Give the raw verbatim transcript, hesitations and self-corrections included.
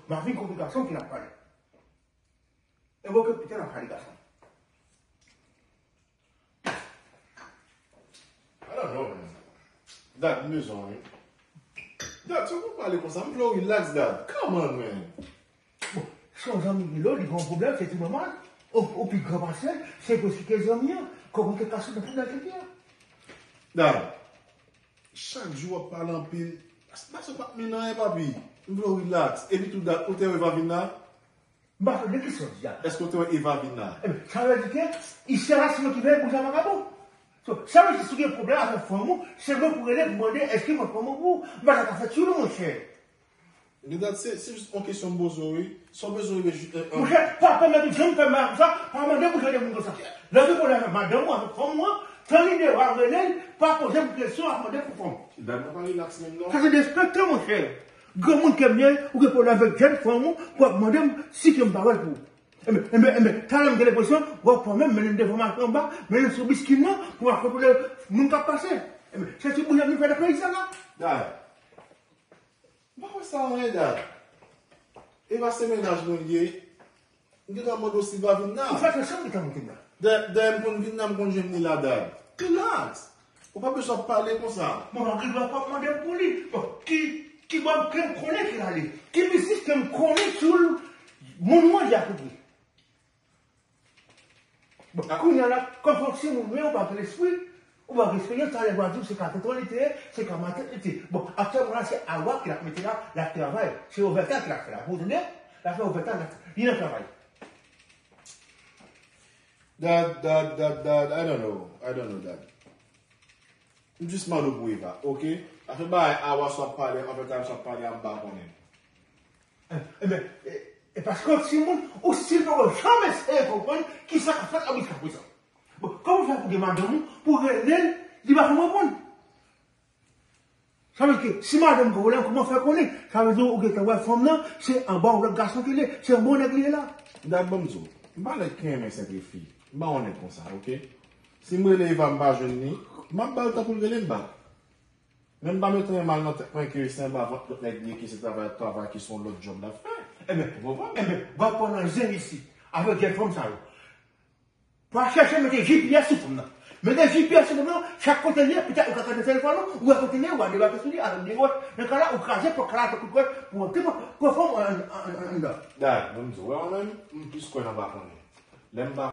M a vin kote gason ki n ap pale. E bon, ke pita n ap pale gason. I don't know, man. Dad, m bezwen w, wi. Dad, sa w pale konsa? M vle w relax, Dad. Come on, man. Bon, se yon zanmi Milo, li gen yon pwoblèm, se tou nòmal. Ou, ou pi gran pase l, se pou eksplike zanmi an, kòman ke ka sot nan pwoblèm ke li an. Dad, chak jou w ap pale anpil. Pase w p ap mennen anyen, papi. M vle w relax. Epi tou, Dad, ou te wè Vavina? M pa konn de kisa w di a. Èske w te wè Eva vin la? Ebyen, sa vle di ke isi a la, se mwen ki veye pou sa vakabon. So, sa vle di si w gen pwoblèm avèk fanm ou, se mwen pou rele pou mande èske mwen fanm ou pou ou. M pa ta ka fè tchoulou, monchè. Men Dad, se, se jis yon kesyon m poze w, wi. Sa w bezwen rele ju-, euh, euh, Monchè, pa pèmèt ou janm fè mal konsa, pa mande pou jan de moun konsa. Lè w gen pwoblèm avèk madanm ou, avèk fanm ou an, tan lide w a rele l, pa poze m kesyon, ap mande pou fanm. Dad, mwen pa relax menm, non. Sa se derespekte, monchè. Granmoun ke m ye, ou gen pwoblèm avèk jèn fanm ou, pou ap mande m si ke m pa wè l pou ou. Enben, enben, enben, talè m gen lenpresyon, w ap pran men m, mennen m devan machann anba, mennen m sou biskin nan, pou m ap kontwole moun k ap pase. Enben, se ti boujè nou fè nan peyi sa la. Dad, m pa wè sa anyen, Dad. Eva se mennaj mwen l ye. M gentan mande w si l va vin la. Ou fè atann sa m gentan monte la. Dèyè, dèyè m konn vin la, m konn jwenn li la, Dad. Relax. Ou pa bezwen ap pale konsa. Bon, m rive ankò ap mande m pou li. Bon, ki, ki bòb ke m konnen ke l ale? Ki biznis ke m konnen sou l, moun mwen di akoute. Bon, kounye a la, kòm fòk se moun mwen, ou pa gen lespri, ou pa gen eksperyans, talè w a di w se ka tonton li te ye, se ka matant li te ye. Bon, aktyèlman la, se Awa ki l ap mete la, l ap travay. Se ovètay ke l ap fè la. Ou tande? L ap fè ovètay, l ap, li nan travay. Dad, Dad, Dad, Dad, I don't know. I don't know, Dad. M jis mande w pou Eva, oke? Afè bagay Awa sa w ap pale, afè Time sa w ap pale a, m pa konnen. Enben, e, e paske w timoun, ou silvouplè janm eseye konprann kisa k ap fèt la jiskaprezan. Bon, kòman w fè pou gen madanm ou, pou rele l, li pa janm reponn? Sa vle di ke si madanm gen pwoblèm, kòman w fè konnen? Sa vle di ou gentan wè fanm nan, se anba yon lòt gason ke l ye, se yon bon nèg li ye la. Dad, ban m di w, m pa nèg ki renmen senplefi. M pa yon nèg konsa, oke? Si m rele Eva, m pa jwenn li, m ap ba l tan pou l rele m bak. Men m pa met anyen mal nan tèt mwen ke se anba vant lòt nèg li ye, ke se travay l ap travay, ke se yon lòt djòb l ap fè. Enben, ou konprann? Enben, w ap pran nan zen isit, avèk jèn fanm sa yo. Pa chèche mete G P S sou fanm nan. Mete G P S sou fanm nan, chak kote l ye, petèt ou ka gade telefòn ou, ou wè kote l ye, ou al debake sou li avèk de wòch. Nan ka la, ou kraze pòt kay la avèk kout wòch, pou antre pran, pran fanm an, an, an, an, anndan. Dad, ban m di w, wè mwen menm, m plis kwè nan pa konnen. Lè m pa